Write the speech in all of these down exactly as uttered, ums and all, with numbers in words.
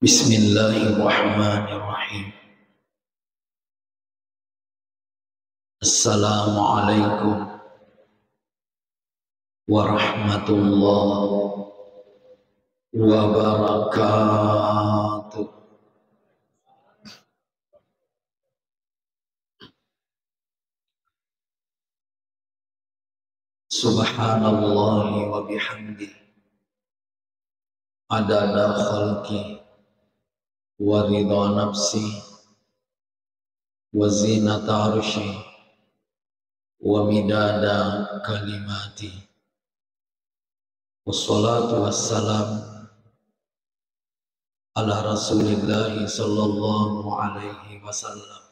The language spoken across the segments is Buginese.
Bismillahirrahmanirrahim. Assalamualaikum warahmatullahi wabarakatuh. Subhanallahi wa bihamdi, adada khalqi, wa ridha nafsi, wa zinata arshi, wa midada kalimati. Wassalatu wassalam ala Rasulillahi sallallahu alaihi wasallam.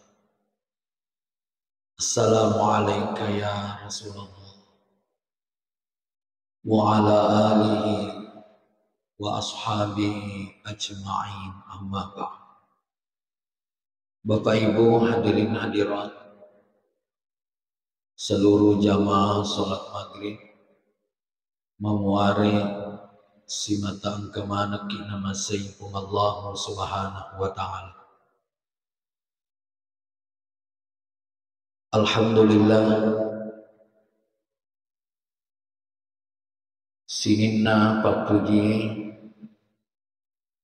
Assalamu alaika ya Rasulullah, wa ala alihi wa ashabihi ajma'in, amma ba'd. Bapak Ibu hadirin hadirat, seluruh jamaah salat maghrib, mamuare simata engka manekki namasei Puang Allah Subhanahu wa Ta'ala. Alhamdulillah, sininna pappuji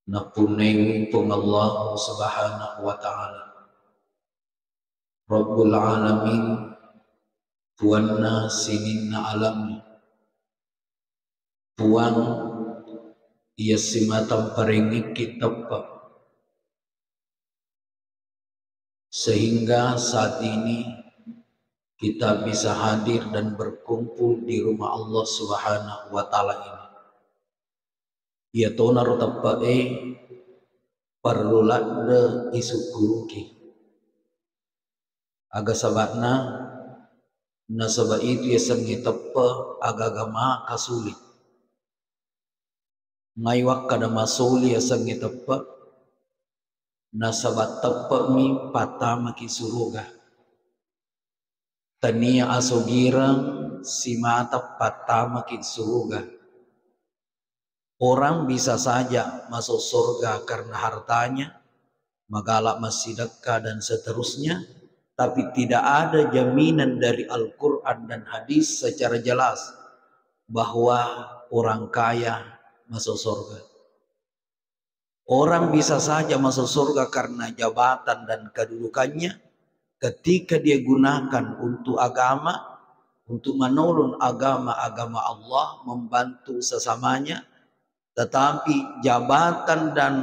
nappunnaiwi Puang Allah Subhanahu wa Ta'ala, Rabbul Alamin, Puanna sininna alammi. Puang iya simata parengekki teppe, sehingga saat ini kita bisa hadir dan berkumpul di rumah Allah Subhanahu wa Ta'ala ini. Iyatonaro teppe'e parellu ladde isukkuruki. Aga saba'na? Nasaba itu yasengnge teppe agaga maka suli. Ngai wakkada masuli yasengnge teppe, nasaba teppe'mi pattamaki suruga. Tania asogireng simata pattamaki suruga. Orang bisa saja masuk surga karena hartanya, magala massidekka dan seterusnya, tapi tidak ada jaminan dari Al-Quran dan hadis secara jelas bahwa orang kaya masuk surga. Orang bisa saja masuk surga karena jabatan dan kedudukannya. Ketika dia gunakan untuk agama, untuk menolong agama-agama Allah, membantu sesamanya, tetapi jabatan dan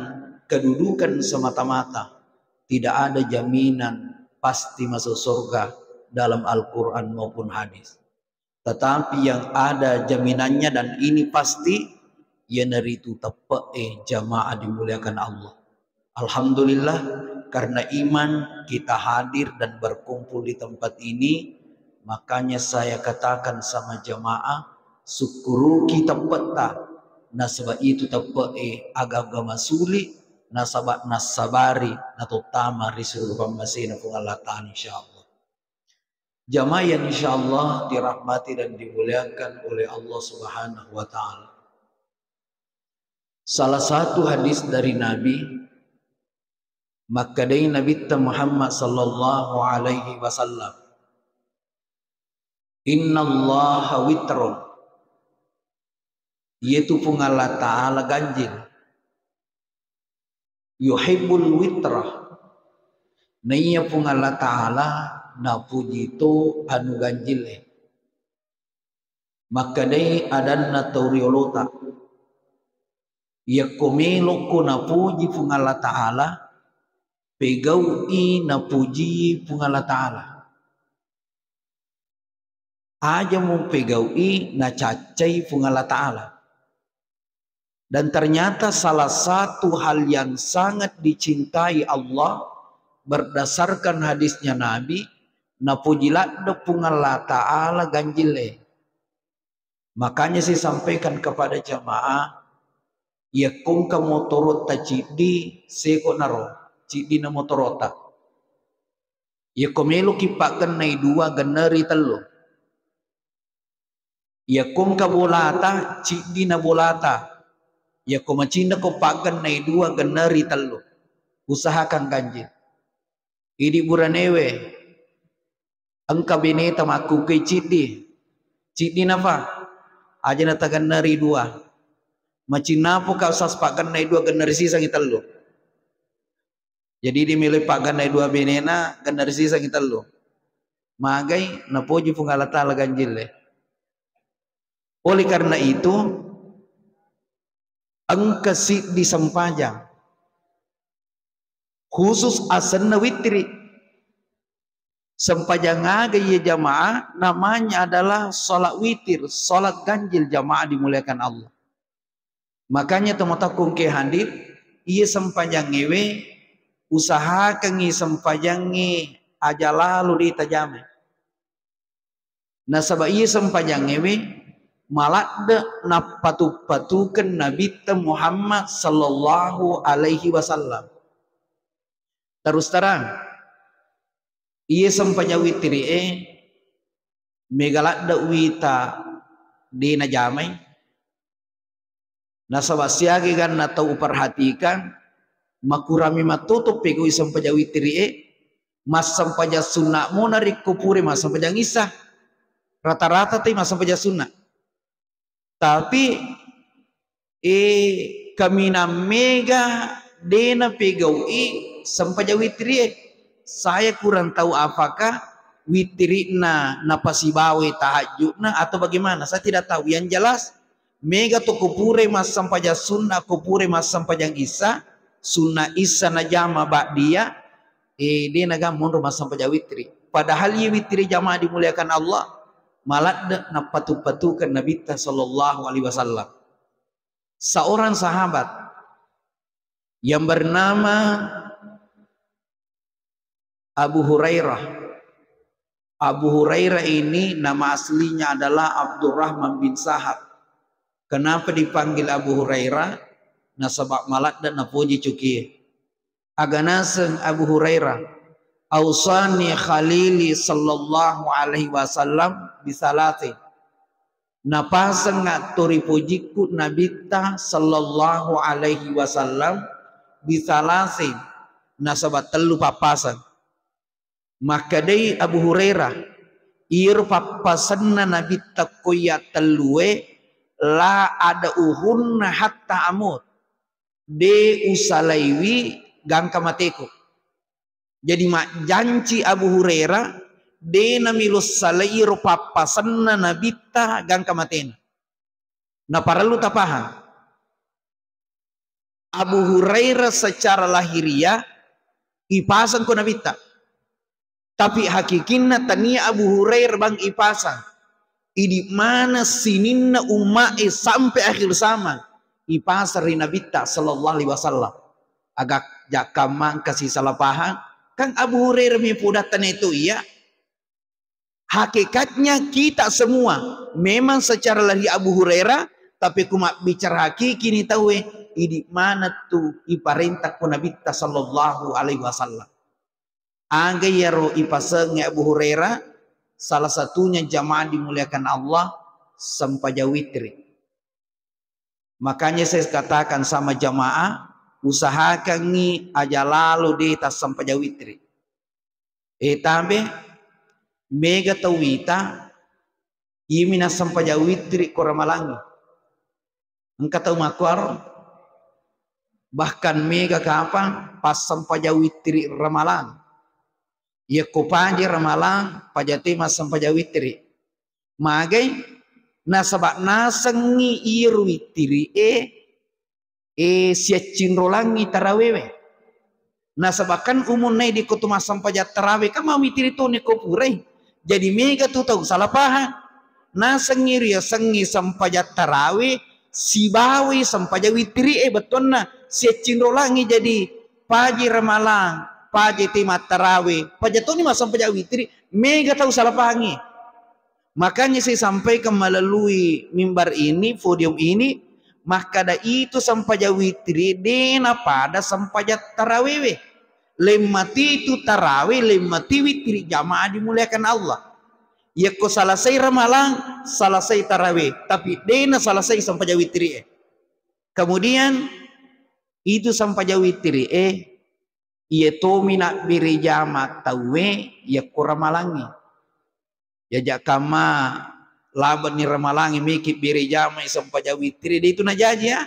kedudukan semata-mata tidak ada jaminan pasti masuk surga dalam Al-Quran maupun hadis. Tetapi yang ada jaminannya dan ini pasti, iyanaritu teppe'e jamaah dimuliakan Allah. Alhamdulillah, karena iman kita hadir dan berkumpul di tempat ini, makanya saya katakan sama jamaah, sukkuruki teppe'ta, nasaba itu teppe'e aga-aga masuli, nasaba nassabari natottama ri surga pammasena Puang Allah Ta'ala, insyaallah. Jamaah yang insyaallah dirahmati dan dimuliakan oleh Allah Subhanahu wa Ta'ala. Salah satu hadis dari Nabi, makkedai Nabitta Muhammad sallallahu alaihi wasallam, "Innallaha witrun." Iyatu Puang Allah Ta'ala ganjil. Yuhibbul witra. Naiya Puang Allah Ta'ala napuji to anu ganjil e. Makkedai adanna tau riolota, yakko melokko napuji Puang Allah Ta'ala, pegau'i napuji Puang Allah Ta'ala. Aja mupegau'i nacaccai Puang Allah Ta'ala. Dan ternyata salah satu hal yang sangat dicintai Allah berdasarkan hadisnya Nabi, napuji ladde Puang Allah Ta'ala ganjil e. Makanya saya sampaikan kepada jamaah, yakko engka motorotta ciddi, seko naro, ciddina motorota. Yakko meloki paggennai dua, genneri tellu. Yakko engka bolata, ciddina bolata. Yakko macinna ko paggennai dua, genneri tellu. Usahakan ganjil. Idi buranewe, engka beneta makkukei ciddi. Ciddi nafa, aja natagenneri dua. Macinnapoka usas paggennai dua, genneri sisangi tellu. Jadi idi melo paggennai dua benena, genneri sisangi tellu. Magai napoji Puang Allah Ta'ala ganjille. Oleh karena itu, engka siddi sempajang khusus asenna witri. Sempajang aga iya jamaah, namanya adalah salat witir, salat ganjil jamaah dimuliakan Allah. Makanya tomatoa kungke hadir, iya sempajangngewe usahakangngi sempajangnge aja lalo de tajamai. Nasaba iya sempajangngewe maladde nappatu-patukeng Nabitta Muhammad sallallahu alaihi wasallam. Terus terang, iya sempajang witri e mega ladde wita de najamai. Nasaba siaga ganna tau uperhatikan, makurami mattoto pegau sempajang witri e, massempajang sunna mo narekko pura massempajang isya. Rata-rata te massempajang sunna. Tapi eh, kaminang mega de napegau'i sempajang witri e. Saya kurang tahu apakah witrina napasibawai tahajudna atau bagaimana, saya tidak tahu. Yang jelas, mega to ko pura massempajang sunna, ko pura massempajang isya, sunna isya najama ba'diyah, eh, de naga monro massempajang witri. Padahal iya witri jamaah dimuliakan Allah, maladde nappatu-patukeng Nabitta sallallahu alaihi wasallam. Seorang sahabat yang bernama Abu Hurairah. Abu Hurairah ini nama aslinya adalah Abdurrahman bin Sahar. Kenapa dipanggil Abu Hurairah? Nasaba maladde napoji cukie. Aga naseng Abu Hurairah, "Ausani khalili sallallahu alaihi wasallam bisalasin." Napasengnga toripojikku Nabitta sallallahu alaihi wasallam bisalasin, nasaba tellu pappaseng. Makkedai Abu Hurairah, iyaro pappasenna Nabitta ko iya tellue, la ad'uhunna hatta amut. De usalaiwi gangka mateku. Jadi majjanci Abu Hurairah, de namelo salai ro pappasenna Nabitta gangka matena. Naparellu tapahang. Abu Hurairah secara lahiriah ipasang ko Nabitta. Tapi hakikinna tania Abu Hurairah bang ipasang. Idi mana sininna umma'e sampai akhir zaman ipasang ri Nabitta sallallahu alaihi wasallam. Aga jakka mangka si salah pahang. Kan Abu Hurairah mi pudatta neto iya. Hakikatnya kita semua memang secara lahir Abu Hurairah, tapi ku mabbicara hakiki ni tauwe, idi mana tu iparentah ku Nabitta sallallahu alaihi wasallam. Aga iyaro ipasengnge Abu Hurairah, salah satunya jamaah dimuliakan Allah, sempajang witri. Makanya saya katakan sama jamaah, usahakangngi aja lalo de tassempajang witri. Eh, tabe, mega tau wita, iyami nassempajang witri ko ramalangngi. Engka tau makkuaro, bahkan mega kapang passempajang witri ramalang. Yakko paja ramalang, paja te massempajang witri. Magai, nasaba nasengngi iyaro witri e, e, siaccinrolangngi tarawewe. Nasaba kan umunna idi ko tu massempajang tarawe, kan mawitri toni ko purai. Jadi mega tu tau salah pahang. Nasengngi riasengngi sempajang tarawe sibawai sempajang witri e, bettuanna siaccinrolangngi jadi paja ramalang, paja te mattarawe, paja toni massempajang witri, mega tau salah pahangngi. Makanya saya sampaikan melalui mimbar ini, podium ini, makkada itu sempajang witri de napada sempajang tarawewe. Lemmati itu tarawe, lemmati witri, jamaah dimuliakan Allah. Yakko selesai ramalang, selesai tarawe, tapi de naselesai sempajang witri e. Kemudian itu sempajang witri e, iya tomi nabbere jama tauwe yakko ramalangnge. Jaja kamma labenni ramalangnge meki bere jama sempajang witri, de itu najaji ya.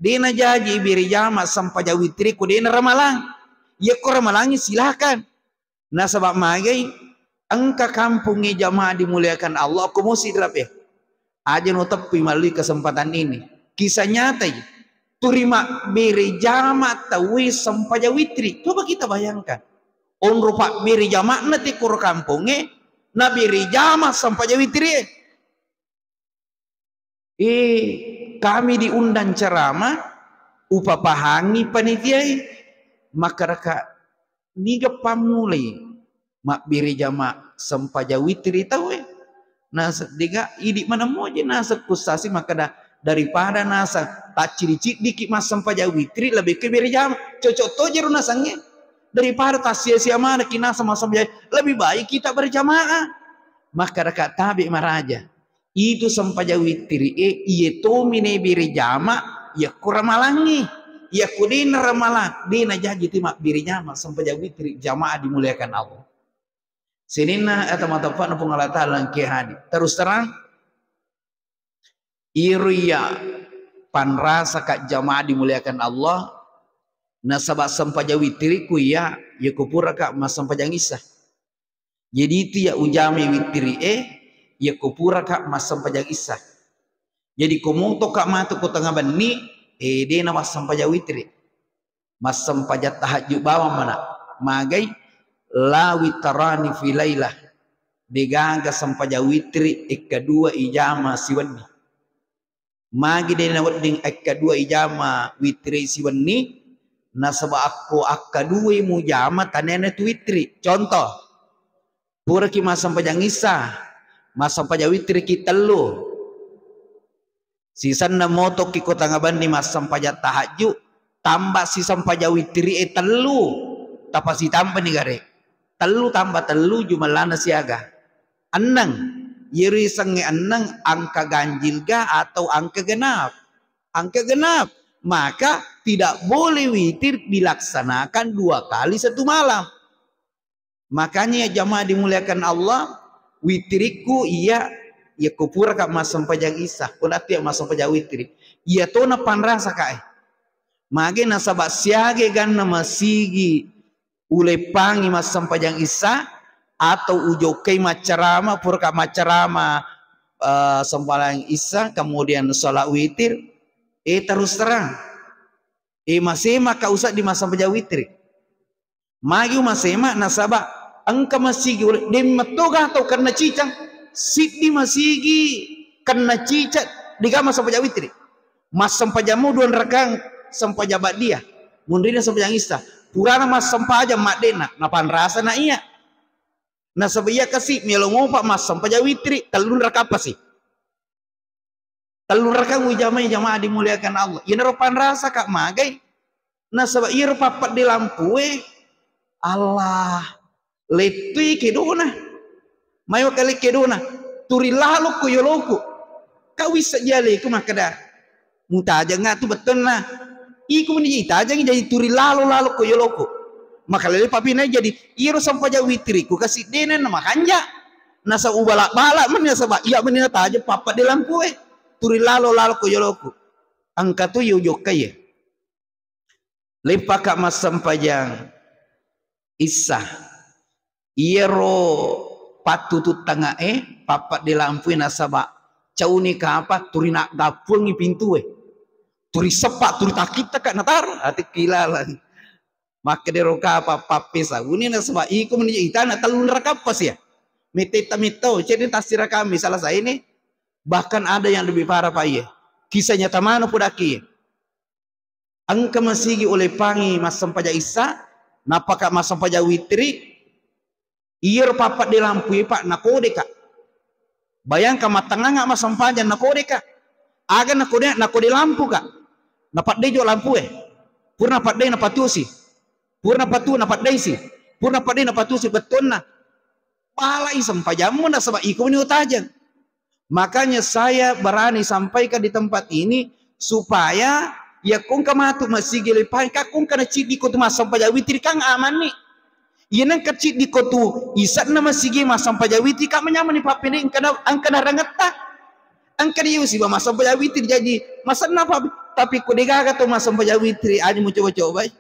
De najaji bere jama sempajang witri ko de na ramalang. Yakko ramalangnge silakan. Nasaba magai engka kampongnge jamaah dimuliakan Allah ko musi rape. Aja no teppi mallui kesempatan ini. Kisah nyata ini. Turi mabbere jama tauwe sempajang witri. Coba kita bayangkan. Onro pabbere jama'na te koro kampongnge, nabere jama sempajang witri e. Eh, kami diundang ceramah, upapahangi panitiae, makkadaka niga pammulai mabbere jama sempajang witri tauwe. Nasa dega idi manemmoje nasa kussasi makkada, daripada nasa taccidi-ciddiki massempajang witri lebih ke bere jama. Cocok tojero nasangnge. Daripada tassia-sia manekki nasa massempajang, lebih baik kita berjamaah. Makkadaka tabe maraja. Itu sempajang witri e, iye tomi ne bere jama yakko ramalangngi. Yakko de na ramalang, de najaji te mabbere jama sempajang witri jamaah dimuliakan Allah. Sininna ata matapana Puang Allah Taala engke hadir. Terus terang, iro iya panrasaka jamaah dimuliakan Allah, nasaba sempajang witri ku iya, yakko puraka massempajang isya. Jadi itu ya ujamai witri e, yakko puraka massempajang isya. Jadi ko motoka matu ko tengnga benni, eh, de na massempajang witri. Massempajang tahajud bawang mana. Magai la witrani fi lailah. Degaga sempajang witri ekka dua ijama siwenni. Magi de nawedding ekka dua ijama witri siwenni, nasaba akko akka dua mujama tanena tu witri. Contoh, puraki massempajang isya, massempajang witri ki tellu. Sisenna motoki ko tengnga benni massempajang tahajud, tambah si sempajang witri e tellu, tapasitambani gare. Tellu tambah tellu jumellana siaga? Enneng. Iyaro isengnge enneng angka ganjil ga atau angka genap? Angka genap. Maka tidak boleh witir dilaksanakan dua kali satu malam. Makanya ya jamaah dimuliakan Allah, witirikku iya, yakko puraka massempajang isya, ko datti massempajang witri. Iya tona panrasaka e. Mage nasaba siaga ganna masigi uleppangi massempajang isya atau ujokkai maccarama, puraka maccarama, eh, sempajang isya, kemudian sholat witir, eh, terus terang, eh, masemaka usaddi massempajang witri. Magi umasema nasaba engka masigi ule-, de mettoga tau kenna cicang, siddi masigi kenna cicang, dega massempajang witri. Massempajammu dua rakang sempajang ba'diyah, munrina sempajang isya. Purana massempajang madde'na, napanrasa na iya. Nasaba iya kasi melo mopa massempajang witri, tellung rakang pasi. Tellung rakang ujamai jamaah dimuliakan Allah. Iyanaro panrasaka magai. Nasaba iyaro pappadde lampue, Allah, lettui kedona. Mai wakale kedona. Turi lalo ko yoloku. Kau wissa jaleku makkeda, mutajengnga tu bettonna. Iko meni itajengi jadi turi lalo, lalo ko yoloku. Makalele papinai jadi iyaro sempajang witriku kasiddena na makanja. Nasa ubala-bala meni nasaba iya meni natajeng pappadde lampue. Turi lalo, lalo ko yoloku. Engka tu yo jokkai. Leppaka massempajang isya. Iyaro pattutu tanga'e, pappadde lampue nasaba cauni kapa turi naggappuangi pintue. Turi seppa, turi takkittaka nataro, ati kilalang. Makkedero kapa pappesauni nasaba iko meni itana tellung rakang pasi ya. Metetta metto, cedde tassirakammi salah saini. Bahkan ada yang lebih parah, Pak, iya. Kisah nyata mano pudaki. Engka masigi uleppangi massempajang isya, nappaka massempajang witri, iyaro pappadde lampue, Pak, nakodeka. Bayangkan, mattanganga massempajang nakodeka. Aga nakode, nakode lampuka. Napaddejo lampue. Purna paddei napatusi. Purna patu napaddeisi. Purna paddei napatusi bettonna. Palai sempajammu nasaba iko meni utajeng. Makanya saya berani sampaikan di tempat ini, Supaya yakko engka matu masigi leppang, ka ko engka naciddi ko tu massempajang witri kan amanni. Iya nengka ciddi ko tu isanna masigi massempajang witri, ka manyamani pappede engka na, engka narangetta. Engka dia siba massempajang witri, jadi masenna pa, tapi ko degaga to massempajang witri, aja mu coba-cobai.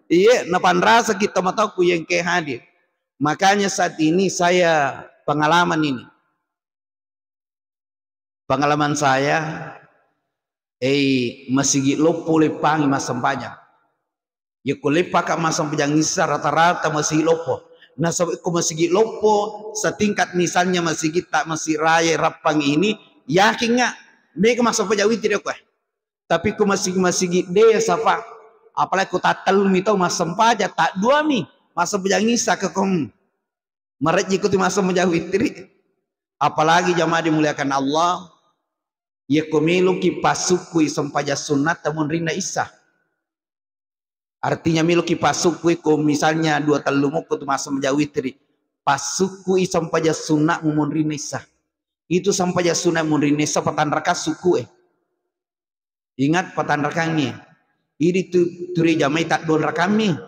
Iya, napanrasa kita matau ku yang ke hadir. Makanya saat ini saya pengalaman ini. Pengalaman saya, eh, masigi loppo leppangi massempajang. Yakko leppaka massempajang issa rata-rata masigi loppo. Nasaba ko masigi loppo setingkat misalnya masigi tak masigi raya Rappang ini, yakinga mega massempajang witri ko. Tapi ko masigi-masigi desa, Pak, apalagi ko tattellumi tau massempajang, tak duami massempajang issa ke kom. Marejji ko tu massempajang witri. Apalagi jamaah dimuliakan Allah, yakko meloki passukkui sempajang sunnatta munrinna issa. Artinya meloki passukkui ko misalnya dua tellu mukko tu massempajang witri. Passukkui sempajang sunnatmu munrinna issa. Itu sempajang sunnah munrinna issa patanrakang sukku e. Ingat patanrakangngi. Idi tu, turi jamai tadduanrakammi.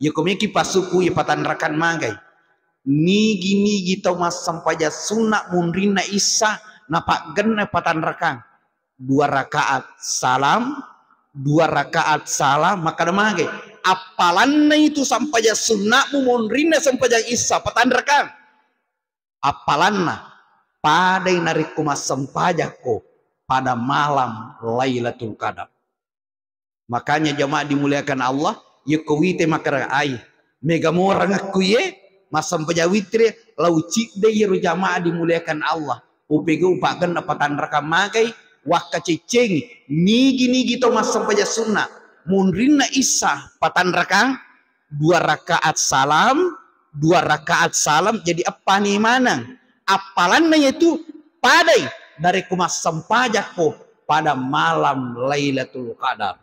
Yako meki passuku iya patanrakang magai. Nigi-nigi tau massempajang sunna munrinna issa napaggenna patanrakang. Dua rakaat salam, dua rakaat salam, makkada magai. Appalanna itu sempajang sunnamu munrinna sempajang issa patanrakang. Appalanna, padai narekko massempajakko pada malam Lailatul Qadar. Makanya jamaah dimuliakan Allah, yekko wite makkeda ai, mega morangekku ye, massempajang witri, lau cidde yero jamaah dimuliakan Allah. Upegau paggenna patanrakang magai, wakkaceccengi, nigi-nigi tau massempajang sunna, munrinna issa patanrakang, dua rakaat salam, dua rakaat salam, jadi eppani maneng. Appalanna yaitu padai narekko massempajakko pada malam Lailatul Qadar.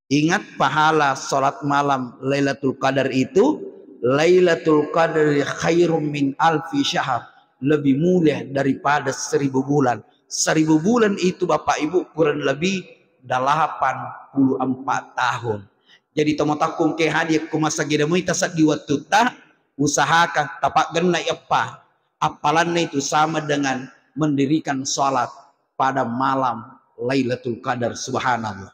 Ingat pahala salat malam Lailatul Qadar itu, Lailatul Qadar khairum min alfi syahr, lebih mulia daripada seribu bulan. Seribu bulan itu Bapak Ibu kurang lebih delapan puluh empat tahun. Jadi tomatoakku engke hadir ku masa gede muita seddi wattutta, usahakan tapaggenna eppa. Appalanna itu sama dengan mendirikan salat pada malam Lailatul Qadar, subhanallah.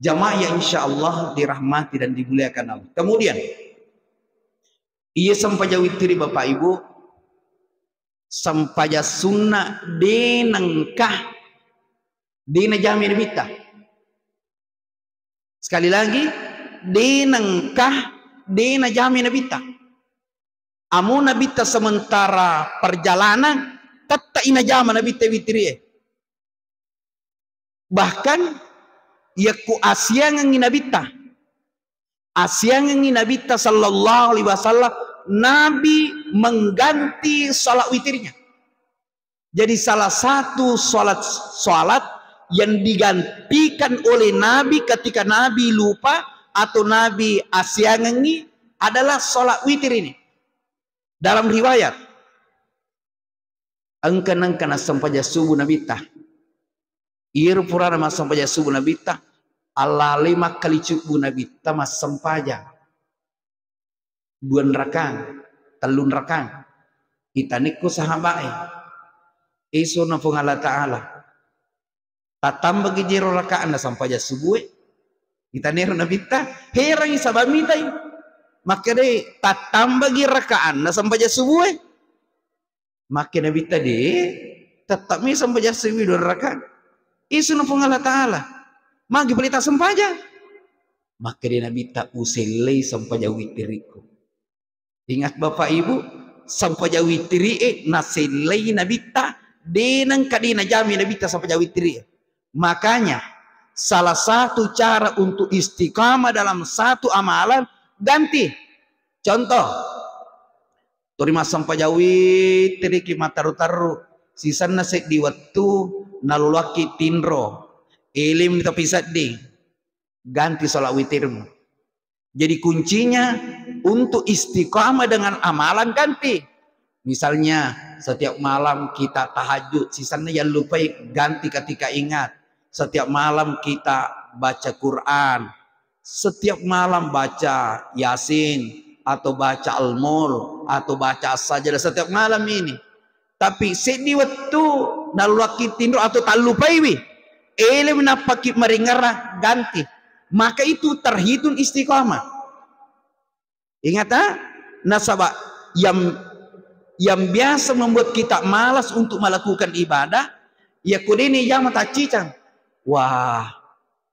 Jamaah yang insya Allah dirahmati dan dimuliakan Allah. Kemudian, iya sempajang witri Bapak Ibu, sempajang sunna de nengka de najami nabitta. Sekali lagi, de nengka de najami nabitta. Amo nabitta sementara perjalanan, tette i najama nabitta witri e. Bahkan yakku asiangengi nabitta, asiangengi nabitta sallallahu alaihi wasallam, Nabi mengganti salat witirnya. Jadi salah satu salat, salat yang digantikan oleh Nabi ketika Nabi lupa atau Nabi asiangengi adalah salat witir ini. Dalam riwayat, engka nengka nassempajang subuh nabitta. Iyaro purana massempajang subuh nabitta, allalai makkalicubbu nabitta massempajang. Dua rakang, tellung rakang. Itanekko sahabae. Esona Puang Allah Ta'ala. Tattambagi jero rakaanna sempajang subuh e. Itanero nabitta, herangi sabab mitai. Makkedai, tattambagi rakaanna sempajang subuh e. Makke nabitta de, tetap mi sempajang subuh dua rakaat. Isuna Puang Allah Ta'ala. Magi pale tassempajang. Makke de nabitta usellei sempajang witirikku. Ingat Bapak Ibu, sempajang witiri e nasellei nabitta, de nengka de najami nabitta sempajang witiri e. Makanya salah satu cara untuk istiqamah dalam satu amalan, ganti. Contoh, turi massempajang witiriki matteru-teru, sisenna seddi wettu naloloakki tinro, elem tapi sedding, ganti salat witirmu. Jadi kuncinya untuk istiqamah dengan amalan, ganti. Misalnya setiap malam kita tahajud, sisenna yang lupai ganti ketika ingat. Setiap malam kita baca Quran, setiap malam baca Yasin, atau baca Al-Mulk, atau baca As-Sajdah, setiap malam ini. Tapi seddi wettu nalluakki tinro atau tallupaiwi, elemi nappaki maringerra ganti. Maka itu terhitung istiqamah. Ingat, ah? Nasaba yang, yang biasa membuat kita malas untuk melakukan ibadah, ya kodene jama taccicang. Wah,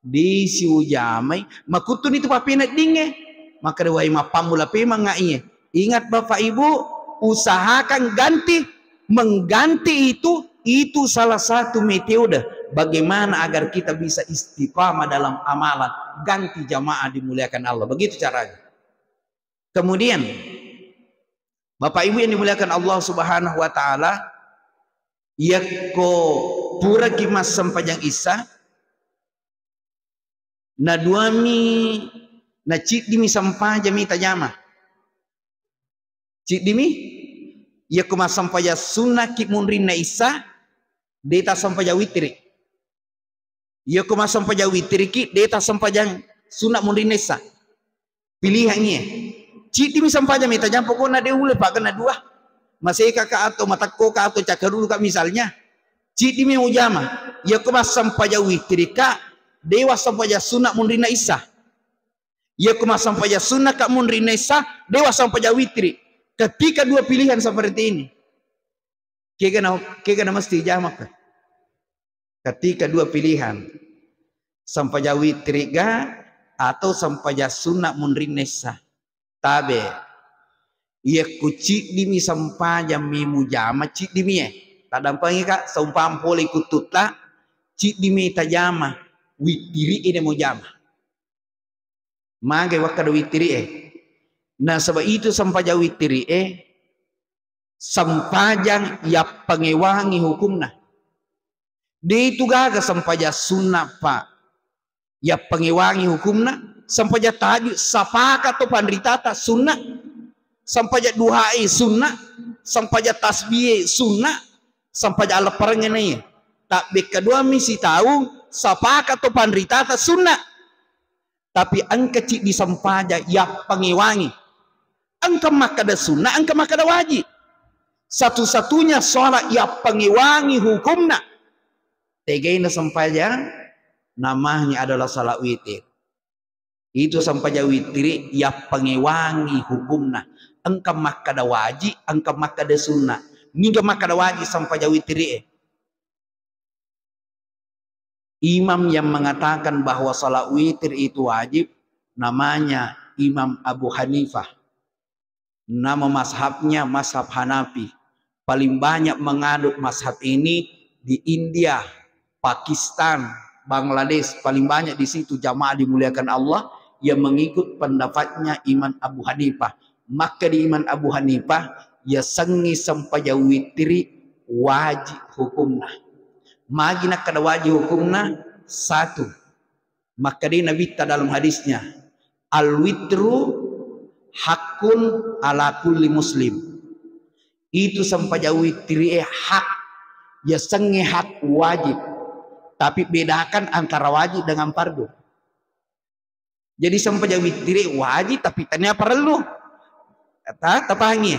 disi ujamai, makuttuni tu papena dinge. Maka wai mappammula pemang iye. Ingat Bapak Ibu, usahakan ganti. Mengganti itu, itu salah satu metode bagaimana agar kita bisa istiqamah dalam amalan. Ganti jamaah dimuliakan Allah. Begitu caranya. Kemudian, Bapak Ibu yang dimuliakan Allah Subhanahu wa Ta'ala, yakko puraki massempajang Isya, naduami, naciddimi sempajami tajama. Ciddimi, yakko massempajang sunnaki munrinna Isya, de tassempajang witiri. Iyako massempajang witiriki, de tassempajang sunna munrinna Isya. Pilihan iye. Ciddimi sempajang mita jang, pokokna de ulle pagenna dua. Masekaka atau matekkoka atau cakkaruluka misalnya. Ciddimi ujama. Iyako massempajang witirika, de wassempajang sunna munrinna Isya. Iyako massempajang sunnaka munrinna Isya, de wassempajang witiri. Ketika dua pilihan seperti ini, kegana, kegana mesti jamaka. Ketika dua pilihan, sempajang witiri ga atau sempajang sunna munrinna Isya? Tabe. Iyakku ciddimi sempajang mi mujama, ciddimi e. Taddampengika, seumpama pole kuttutta, ciddimi tajama, witiri ede mujama. Magai wakkada witiri e. Nasaba itu sempajang witiri e, sempajang yappangewangi hukumna. De itu gaga sempajang sunna, Pak. Yappangewangi hukumna, sempajang tahajud, sapaka to panritata sunna, sempajang duhae sunna, sempajang tasbihe sunna, sempajang alepparengnganae. Tabbekka duami sitaung, sapaka to panritata sunna. Tapi engka ciddi sempajang yappangewangi. Engka makkada sunna, engka makkada wajib. Satu-satunya sholat yappangewangi hukumna, tegaina sempajang, namanya adalah sholat witir. Itu sempajang witiri yappangewangi hukumna. Engka makkada wajib, engka makkada sunna. Niga makkada wajib sempajang witiri e? Imam yang mengatakan bahwa salat witir itu wajib namanya Imam Abu Hanifah. Nama mazhabnya mazhab Hanafi. Paling banyak menganut mazhab ini di India, Pakistan, Bangladesh. Paling banyak di situ jamaah dimuliakan Allah yang mengikut pendapatnya Imam Abu Hanifah. Makkeda Imam Abu Hanifah, yasengnge sempajang witiri wajib hukumna. Magi nakkeda wajib hukumna? Satu, makkeda Nabitta dalam hadisnya, "Al-witru hakun ala kulli muslim." Itu sempajang witiri e hak, yasengnge hak wajib. Tapi bedakan antara wajib dengan fardu. Jadi sempajang witiri wajib tapi tania parellu. Ta-, tapahangi.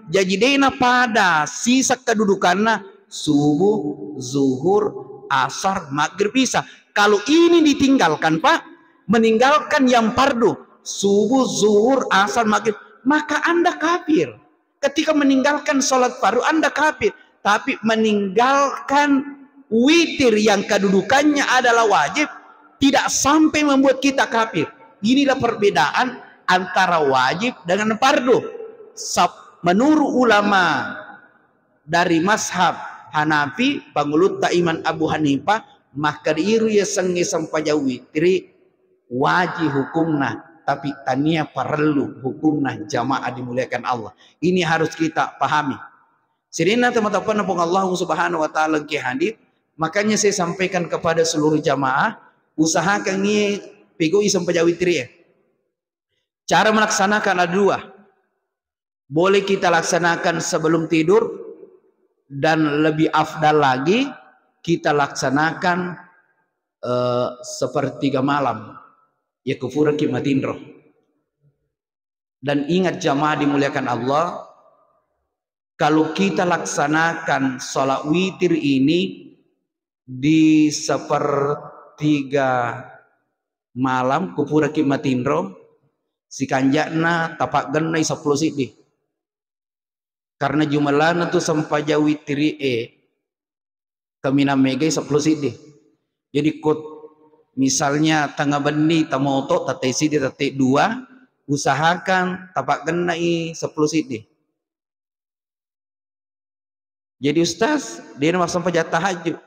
Jadi de napada sisa kedudukanna subuh, zuhur, asar, maghrib, isya. Kalau ini ditinggalkan, Pak, meninggalkan yang fardu, subuh, zuhur, asar, maghrib, maka Anda kafir. Ketika meninggalkan sholat fardu, Anda kafir. Tapi meninggalkan witir yang kedudukannya adalah wajib, tidak sampai membuat kita kafir. Inilah perbedaan antara wajib dengan fardu. Sab-, menurut ulama dari mazhab Hanafi, pangulutta Imam Abu Hanifah, makkeda iru yasengnge sempajang witiri wajib hukumna, tapi tania parellu hukumna, jamaah dimuliakan Allah. Ini harus kita pahami. Sininna teman-teman Puang Allah Subhanahu wa Ta'ala engke hadir, makanya saya sampaikan kepada seluruh jamaah, usahakan ngi pegoi sempajang witiri e. Cara melaksanakan ada dua. Boleh kita laksanakan sebelum tidur, dan lebih afdal lagi kita laksanakan eh, sepertiga malam, yakko puraki matinro. Dan ingat jamaah dimuliakan Allah, kalau kita laksanakan salat witir ini di sepertiga malam, kupuraki matinro, sikanja'na tapaggennai seppulo siddi. Karena jumellana tu sempajang witiri e, kaminang megai seppulo siddi. Jadi, ko misalnya tengah benni tamoto, tette siddi, tette dua, usahakan tapaggennai seppulo siddi. Jadi, Ustaz, de' na massempajang tahajud.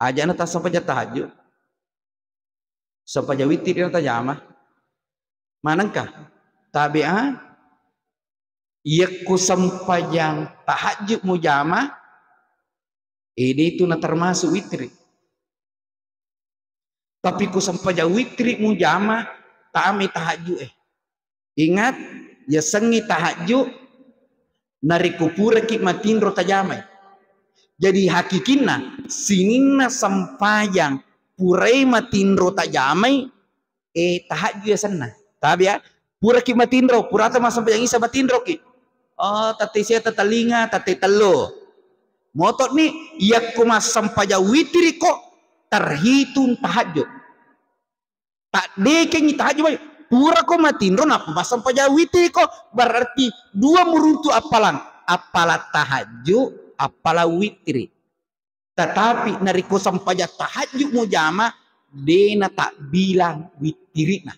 Aja'na tassempajang tahajud. Sempajang witiri na tajama. Manengka? Tabe' a, yakko sempajang tahajud mujama, ini tu na termasuk witiri. Tapi ko sempajang witiri mujama, tame tahajud e. Ingat, yasengngi tahajud, narekko puraki matinro tajamai. Jadi hakikinna, sininna sempajang purai matinro tajamai, eh, tahajud yasenna. Tabe' a, puraki matinro, purata massempajang isa matinroki. Oh, tette sia tatalinga, tette tellu. Moto'ni, yakko massempajang witiri ko, terhitung tahajud. Taddekengngi tahajud, pura ko matinro nappa massempajang witiri ko, berarti dua muruntu appalang, appala tahajud, appala witiri. Tetapi narekko sempajang tahajud mujama, de' na tabbilang witiri'na.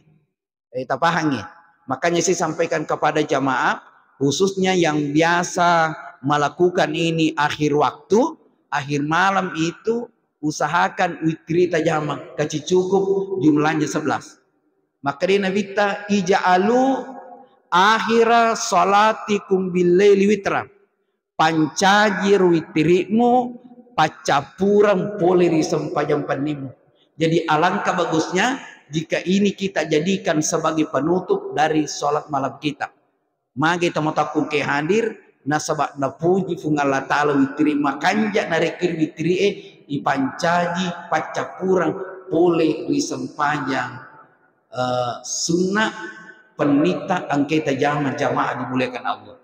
Eh, tapahangngi? Makanya saya sampaikan kepada jamaah, khususnya yang biasa melakukan ini akhir waktu, akhir malam itu, usahakan witiri tajama, kasi cukup jumlahnya sebelas. Makkedai Nabitta, "Ija'alu akhira salatikum billaili witra." Pancaji ro witiri'mu paccappureng pole ri sempajang pennimu. Jadi alangkah bagusnya jika ini kita jadikan sebagai penutup dari salat malam kita. Magi tomatoakku ke hadir, nasaba napuji Puang Allah Ta'ala witiri makanja narekko witiri e ipancaji paccappureng pole ri sempajang, eh, sunna pennitta engkae tajama jamaah dimuliakan Allah.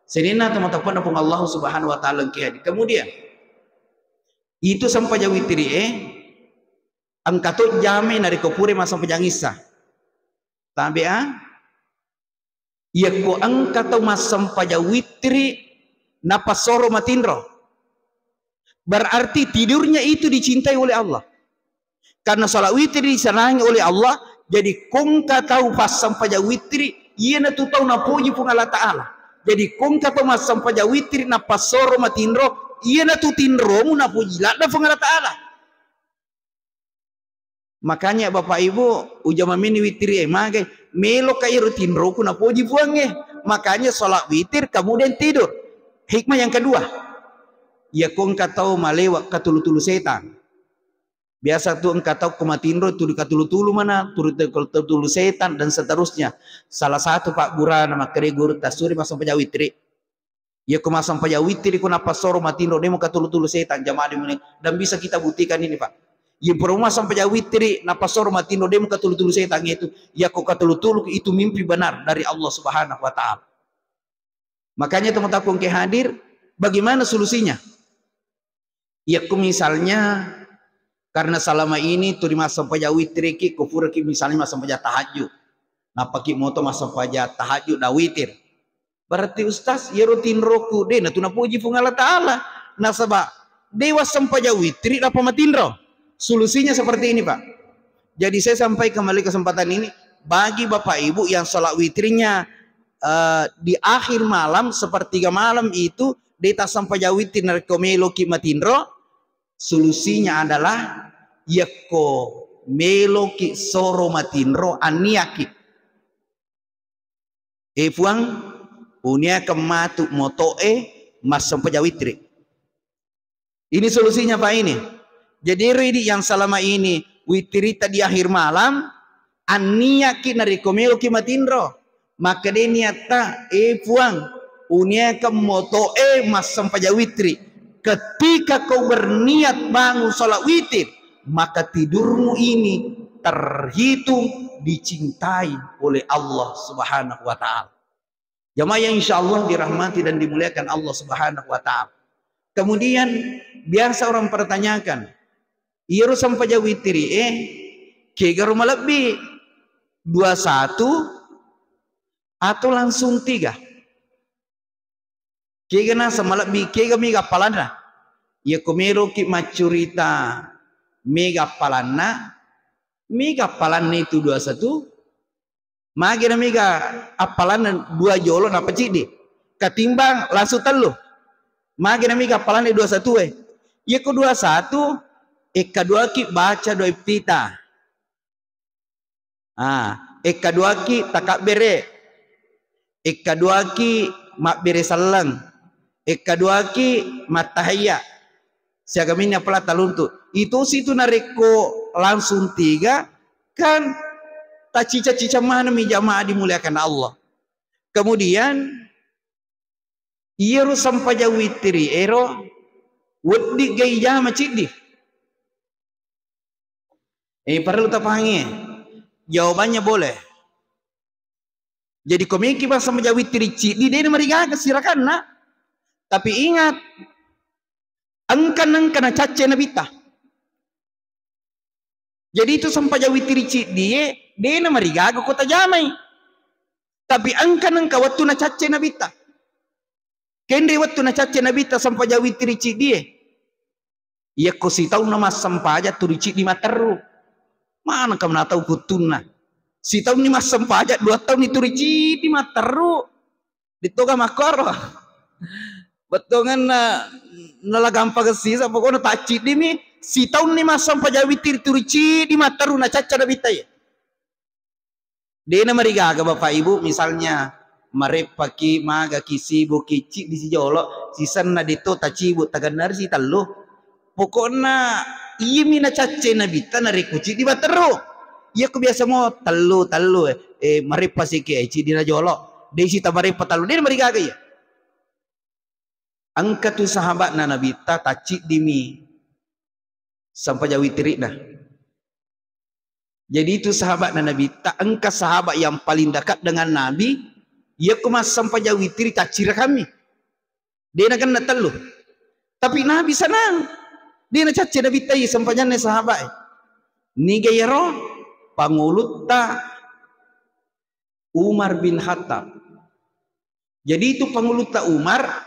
Sininna tomatoapponna Puang Allah Subhanahu wa Ta'ala engkae hadir. Kemudian, itu sempajang witiri e engka to jamai narekko pura massempajang isa. Tabe' a, yakko engka tau massempajang witiri napassoro matinro, berarti tidurnya itu dicintai oleh Allah. Karena salat witiri disenangi oleh Allah, jadi ko engka tau passempajang witiri, iyanatu tau napuji Puang Allah Ta'ala. Jadi ko engka tau massempajang witiri napassoro matinro, iyanatu tinromu napuji ladde Puang Allah Ta'ala. Makanya Bapak Ibu, ujama meni witiri e, magai, meloka iro tinroku napoji Puangnge. Makanya sholat witir kemudian tidur. Hikmah yang kedua, ya ko engka tau malewa katulu-tulu setan. Biasa tu engka tau ko matinro tuli katulu-tulu mana, tuli katulu-tulu setan dan seterusnya. Salah satu pabburana makkeda guru tasuri massempajang witiri. Iya ko massempajang witiri ko napassoro matinro demo katulu-tulu setan, jamaah dimuliakan. Dan bisa kita buktikan ini, Pak. Iya pura massempajang witiri napassoro matinro demo katulu-tulu setan itu. Iya ko katulu-tulu itu mimpi benar dari Allah Subhanahu wa Ta'ala. Makanya teman-teman ke hadir, bagaimana solusinya? Iya ko misalnya karena selama ini tuli massempajang witiri ki, ko pura ki misalnya massempajang tahajud. Napaki moto massempajang tahajud dan witir. Berarti, Ustaz, iyaro tinroku de natu napuji Puang Allah Ta'ala. Nasaba de wassempajang witiri nappa matinro. Solusinya seperti ini, Pak. Jadi saya sampai kembali kesempatan ini, bagi Bapak Ibu yang sholat witirnya, eh, di akhir malam, sepertiga malam itu, de tassempajang witiri narekko meloki matinro, solusinya adalah yakko meloki soro matinro, anniaki. Eh, Puang, uniakeng matu moto'e massempajang witiri. Ini solusinya, Pak, ini. Jadi, ero idi yang selama ini witirita di akhir malam, anniaki narekko meloki matinro. Makkeda niatta, eh, Puang, uniakeng moto'e massempajang witiri. Ketika kau berniat bangun sholat witir, maka tidurmu ini terhitung dicintai oleh Allah Subhanahu wa Ta'ala. Jamaah yang insya Allah dirahmati dan dimuliakan Allah Subhanahu wa Ta'ala. Kemudian, biasa orang pertanyakan, iyaro sempajang witiri e, kegaro malebbi, dua satu atau langsung tiga? Kega naseng malebbi, kega mega appalanna? Iyako meloki maccurita mega appalanna, mega appalanna itu dua satu, mage na mega appalanna dua jolo nappa ciddi. Katimbang langsung tellu. Mage na mega appalanna dua satu e. Iyako dua satu, ekkaduaki baca doa iftitah. Ah, ekkaduaki takabbere, ekkaduaki mabbere selleng, ekkaduaki mattahiyya. Siaga minni appalang talluntu. Itu situ narekko langsung tiga, kan tacica-cica manengmi jamaah dimuliakan Allah. Kemudian, iyaro sempajang witiri ero wedding ga ijama ciddi. Eh, perlu tapahangi. Jawabannya boleh. Jadi, ko meki massempajang witiri ciddi, de namarigaga sirakanna. Tapi ingat, engka nengka nacacce Nabitta. Jadi, itu sempajang witiri ciddi e, de namarigaga ko tajamai. Tapi engka nengka wettu nacacce Nabitta. Kenre wettu nacacce Nabitta sempajang witiri ciddi e. Iyakko sitaunna massempajang tuli ciddi matteru. Manengka manatau kuttunna. Sitaunni massempajang, dua taunni tuli ciddi matteru. Dittoga makkoro. Bettuangenna nala gampang sisa, pokokna tacciddimi, sitaunni massempajang witiri tuli ciddi matteru nacacca Nabitta iye. De namarigaga Bapak Ibu, misalnya mareppaki, magaki, sibuki, ciddi sijolo, sisenna detto tacibu, tagannari sitellu. Pokokna iyami nacacce Nabitta narekko ciddi matteru. Iyako biasa mo tellu, tellu, eh, eh, mareppa siki, eh, ciddi najolo. De sita mareppa tellu, de namarigaga iya. Engka tu sahaba'na Nabitta tacciddimi sempajang witirina. Jadi itu sahaba'na Nabitta, engka sahabat yang paling dekat dengan Nabi, iyako massempajang witiri taccirakammi. De nagenna tellu. Tapi Nabi senang. De nacacce Nabitta iya sempajanna sahabat e. Niga iyaro? Pangulutta Umar bin Khattab. Jadi itu pangulutta Umar,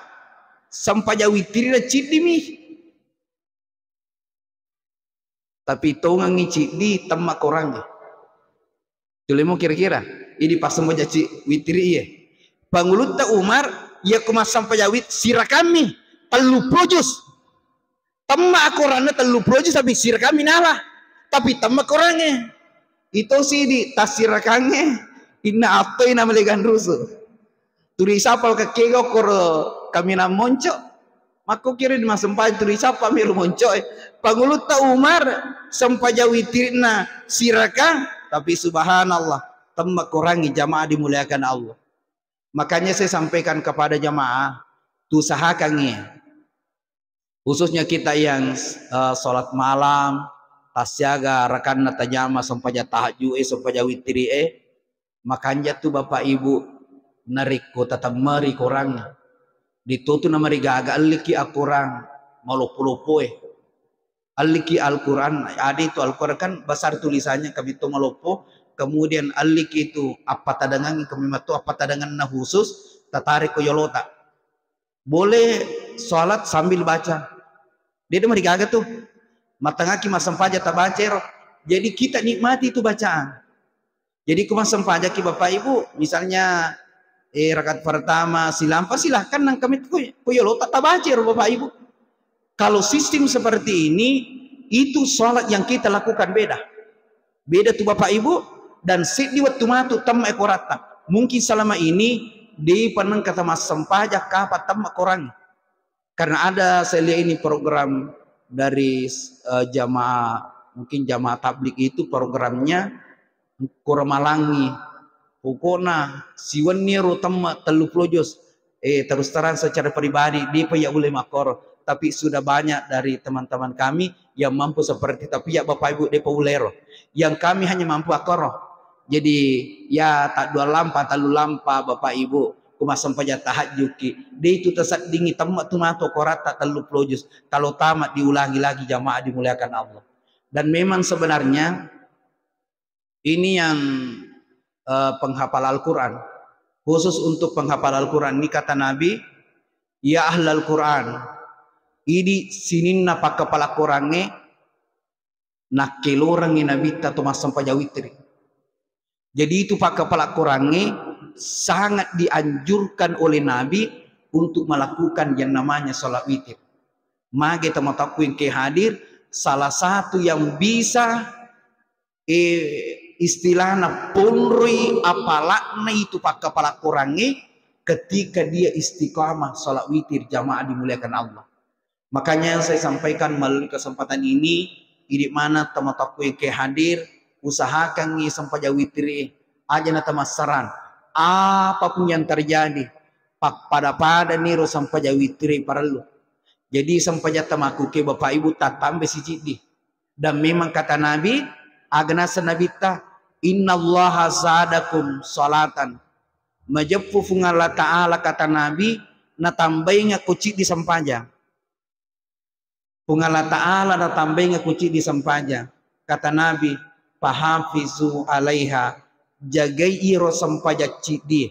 sempajang witirina ciddimi. Tapi tongengngi ciddi temma korangnge. Tulemu kira-kira, idi passempajang ci-, witiri iye. Pangulutta Umar, iyako massempajang wit-, sirakammi, telluppulo juz. Temma akoranna telluppulo juz, tapi sirakammi nala. Tapi temma korangnge. Ito sidi tassirakangnge, inna attoi na malegang rusu. Tuli sapa lo kakkega okkoro kaminang monco. Makko kiri di massempajang tuli sapa mi ro monco e. Pangulutta Umar sempajang witirina sirakang, tapi subhanallah, temma korangngi jamaah dimuliakan Allah. Makanya saya sampaikan kepada jamaah, usahakan ya. Khususnya kita yang, eh, sholat malam, tassiaga rakanna tajama sempajang tahajud e, sempajang witiri e, makanja tu Bapak Ibu, narekko tatemmeri korang, ditotu namarigaga elliki akorang maloppo-loppo e. Elliki Al-Quran, ada itu Al-Quran kan besar tulisannya, kami to maloppo, kemudian elliki itu appatadangangi, kami matto appatadanganna khusus, tatarik ko yolota. Boleh sholat sambil baca. Dia tu marigaga tu. Matangaki massempajang tabaca ero. Jadi kita nikmati tu bacaan. Jadi ku massempajaki Bapak Ibu, misalnya, eh, rakaat pertama silampa, silahkan nang kami ku, ku yolo ta-, tabaca ero Bapak Ibu. Kalau sistem seperti ini, itu sholat yang kita lakukan beda. Beda tu Bapak Ibu, dan seddi wettu matu temma e koratta. Mungkin selama ini de panengka tamassempajang kapa temma korang. Karena ada saya lihat ini program dari, eh, jamaah, mungkin jamaah tablik itu programnya kurang malangi. Pokokna siwenni ro temma telluppulo juz. Eh, terus terang secara pribadi, de pa iya ulle makkoro. tapi sudah banyak dari teman-teman kami yang mampu seperti, tapi ya Bapak Ibu, depa ulero. Yang kami hanya mampu akoro. Jadi ya taddua lampa, tellu lampa Bapak Ibu, ku massempajang tahajjuki. De itu taseddingi temma tu mato koratta tellu puluh juz. Kalau tamat diulangi lagi, jamaah dimuliakan Allah. Dan memang sebenarnya ini yang eh, penghafal Al-Quran. Khusus untuk penghafal Al-Quran, ini kata Nabi, "Ya ahlal Quran, idi sininna pakkapala Qurangnge." Nakkelorengngi Nabitta to massempajang witri. Jadi itu pakkapala Qurangnge sangat dianjurkan oleh Nabi untuk melakukan yang namanya sholat witir. Mage teman-temanku yang ke hadir, salah satu yang bisa eh, istilahna ponroi apalakna itu pakkapala Qurangnge ketika dia istiqamah sholat witir, jamaah dimuliakan Allah. Makanya saya sampaikan melalui kesempatan ini, idi mana teman-temanku yang ke hadir, usahakangngi sempajang witri, aja na tamassarang. Apapun yang terjadi, pappada-pada niro sempajang witri parellu. Jadi sempajang tamaku ke Bapak Ibu tatambe siciddi. Dan memang kata Nabi, aga naseng Nabitta, "Innallaha zadakum salatan." Majeppu Puang Allah Ta'ala, kata Nabi, natambaingekko ciddi sempajang. Puang Allah Ta'ala natambaingekko ciddi sempajang. Kata Nabi, "Fahafizu alaiha." Jagai iro sempajang ciddi.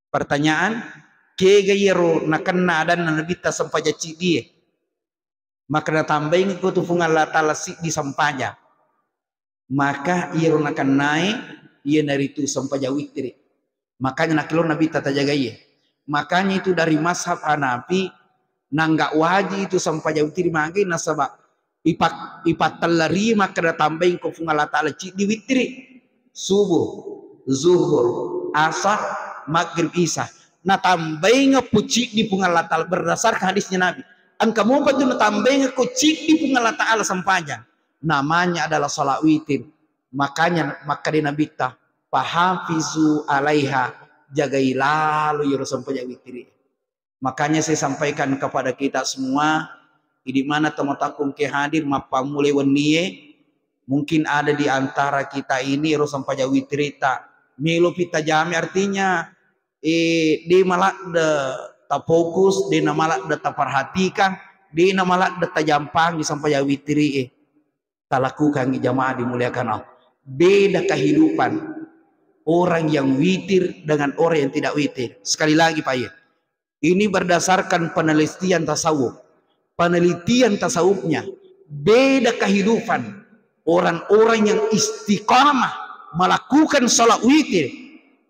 Pertanyaan, kega iyaro nakenna adanna Nabitta sempajang ciddie? Maka natambaingekko tu Puang Allah Ta'ala siddi sempajang. Maka iyaro nakennae iyanaritu sempajang witri. Makanya nakkelo Nabitta tajagaie. Makanya itu dari mazhab Hanafi nangga waji itu sempajang witri mage nasaba ipak-, ipattellari makkeda tambaingko Puang Allah Ta'ala ciddi witri. Subuh, zuhur, asar, maghrib, isya. Natambaingeppo ciddi Puang Allah Ta'ala berdasarkan hadisnya Nabi. Engka mopa tu natambaingekko ciddi Puang Allah Ta'ala sempajang. Namanya adalah salat witir. Makanya makkeda Nabitta, "Fahafizu alaiha," jagai lalo iyaro sempajang witri. Makanya saya sampaikan kepada kita semua, idi mana tomatoakku engke hadir mappammulai wennie, mungkin ada di antara kita ini ro sempajang witrita, melopi tajami, artinya, eh, de maladde tafokus, de namaladde taperhatikan, de namaladde tajampangi sempajang witri, eh. Talakukangi jamaah dimuliakan Allah. Beda kehidupan orang yang witir dengan orang yang tidak witir. Sekali lagi, Pak, ya. Ini berdasarkan penelitian tasawuf. Penelitian tasawufnya, beda kehidupan orang-orang yang istiqamah melakukan salat witir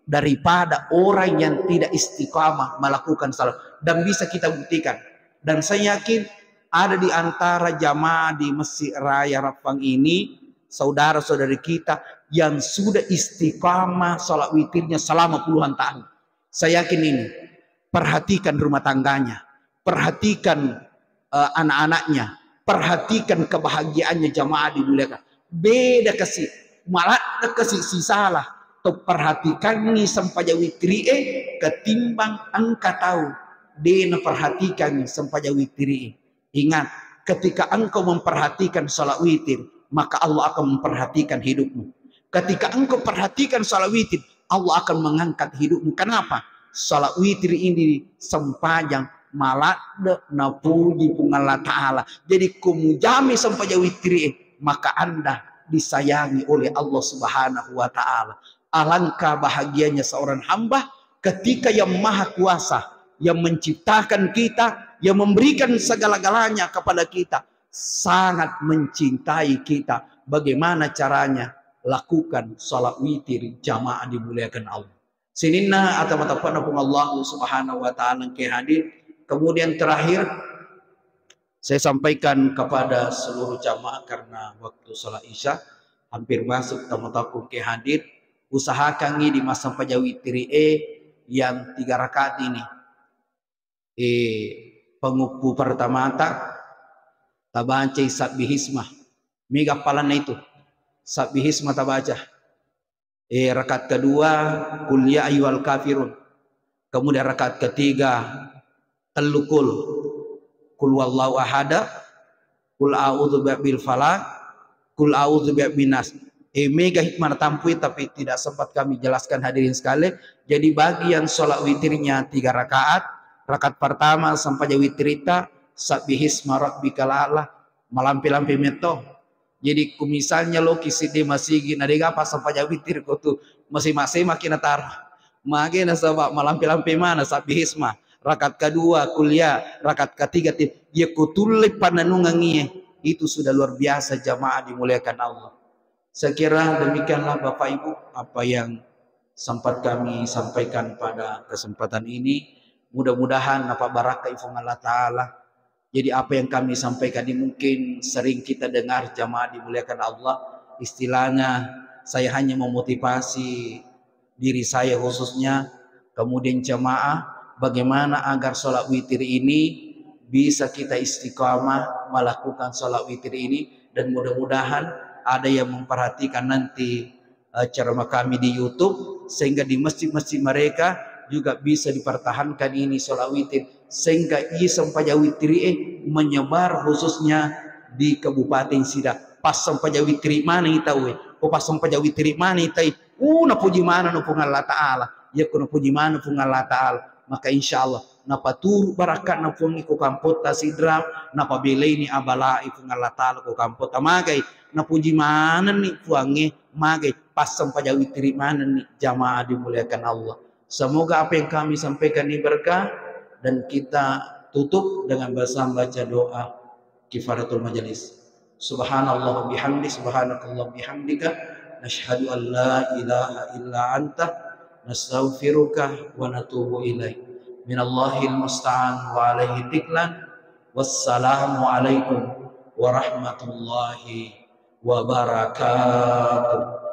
daripada orang yang tidak istiqamah melakukan salat. Dan bisa kita buktikan. Dan saya yakin ada di antara jamaah di Masjid Raya Rappang ini, saudara-saudari kita yang sudah istiqamah salat witirnya selama puluhan tahun. Saya yakin ini. Perhatikan rumah tangganya, perhatikan, eh, anak-anaknya, perhatikan kebahagiaannya, jamaah dimuliakan. Beda kasi, maladde kasi sisala to perhatikangi sempajang witrie ketimbang engka tau de naperhatikangi sempajang witrie. Ingat, ketika engkau memperhatikan salat witir, maka Allah akan memperhatikan hidupmu. Ketika engkau perhatikan salat witir, Allah akan mengangkat hidupmu. Kenapa? Salat witir ini sempajang maladde napuji Puang Allah Ta'ala. Jadi, ko mujami sempajang witrie, maka Anda disayangi oleh Allah Subhanahu wa Ta'ala. Alangkah bahagianya seorang hamba ketika Yang Maha Kuasa, yang menciptakan kita, yang memberikan segala-galanya kepada kita, sangat mencintai kita. Bagaimana caranya? Lakukan salat witir jamaah dimuliakan Allah. Sininna ata matapana Puang Allah Subhanahu wa Ta'ala engke hadir. Kemudian terakhir, saya sampaikan kepada seluruh jamaah karena waktu salat Isya hampir masuk, tomatoakku engke hadir. Usahakangi di masa sempajang witrie yang tiga rakaat ini. Eh, panguppu pertamata, tabacai sabbihisma. Mega appalanna itu. Sabbihisma tabaca. Eh, rakaat kedua, qul ya ayyuhal kafirun. Kemudian rakaat ketiga, tellu qul. Qul huwallahu ahada, qul a'udzu birabbil falaq, qul a'udzu birabbin nas. Eh, mega hikmah natampui, tapi tidak sempat kami jelaskan, hadirin sekalian. Jadi bagian sholat witirnya tiga rakaat. Rakaat pertama sempajang witirita, sabbihisma rabbikal a'la, malampe-lampe metto. Jadi ku misalnya loki siddi masigi, na dega passempajang witir ko tu, masema-sema ki nataro. Mage nasaba malampe-lampe mana, sabbihisma. Rakaat kedua kuliah, rakaat ketiga ti, ya kutulle pananungangi, itu sudah luar biasa, jamaah dimuliakan Allah. Saya kira demikianlah Bapak Ibu apa yang sempat kami sampaikan pada kesempatan ini. Mudah-mudahan napabarakai Puang Allah Ta'ala. Jadi apa yang kami sampaikan ini mungkin sering kita dengar, jamaah dimuliakan Allah. Istilahnya saya hanya memotivasi diri saya khususnya, kemudian jamaah, bagaimana agar sholat witir ini bisa kita istiqamah melakukan sholat witir ini, dan mudah-mudahan ada yang memperhatikan nanti eh, ceramah kami di YouTube, sehingga di masjid-masjid mereka juga bisa dipertahankan ini sholat witir, sehingga iya sempajang witir eh menyebar khususnya di Kabupaten Sida. Pas sempajang witir mana tau eh, ko pas sempajang witir mana tau eh, uh, napuji mana no Puang Allah Ta'ala. Ya ko napuji mana Puang Allah Ta'ala, maka insya Allah napaturu barakatna Puang ko kampotta Sidrap, napabelaini abalai Puang Allah Ta'ala ko kampotta. Magai napuji manenni Puangnge, magai passempajang witiri manenni, jamaah dimuliakan Allah. Semoga apa yang kami sampaikan ini berkah, dan kita tutup dengan bersama baca doa kifaratul majelis. Subhanallah bihamdi, subhanakallah bihamdika, nashhadu an la ilaha illa anta, nastaghfiruka wa natubu ilaik. Minallahil musta'an wa alaihi tiklan. Wassalamualaikum warahmatullahi wabarakatuh.